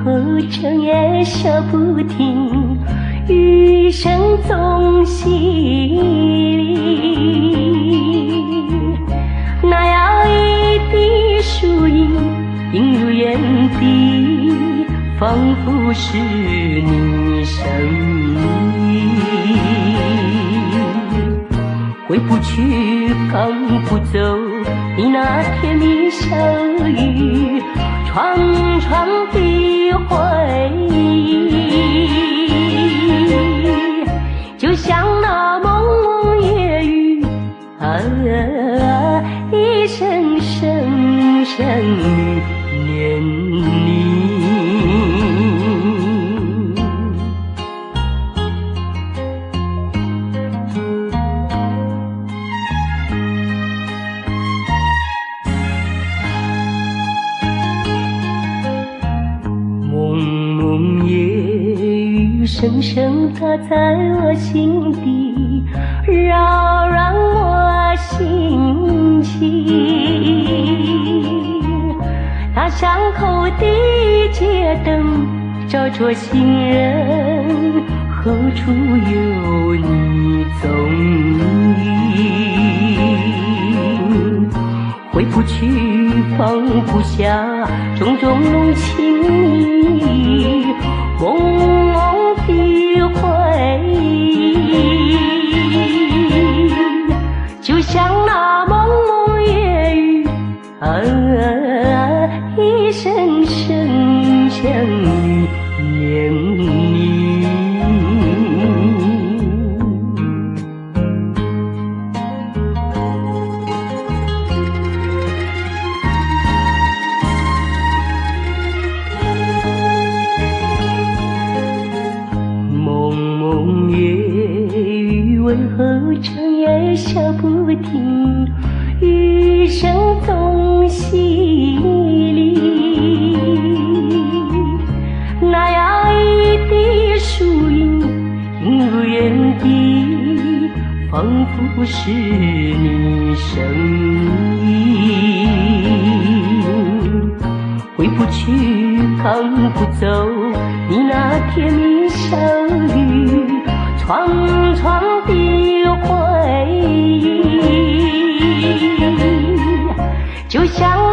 何整夜笑不停，雨声总淅沥。那摇曳的树影映入眼底，仿佛是你身影。回不去，赶不走你那甜蜜笑语，长长的回忆，就像那蒙蒙夜雨，啊，一声声声念你。蒙蒙夜雨声声打在我心底，扰乱我心情。那巷口的街灯照着行人，何处有你踪影？回不去，放不下，种种浓情意，蒙蒙的回忆，就像那蒙蒙夜雨，啊，一声声想念你。蒙蒙夜雨为何整夜下不停？雨声总淅沥。那摇曳的树影映入眼底，仿佛是你身影。回不去，赶不走你那甜蜜笑语，长长的回忆，就像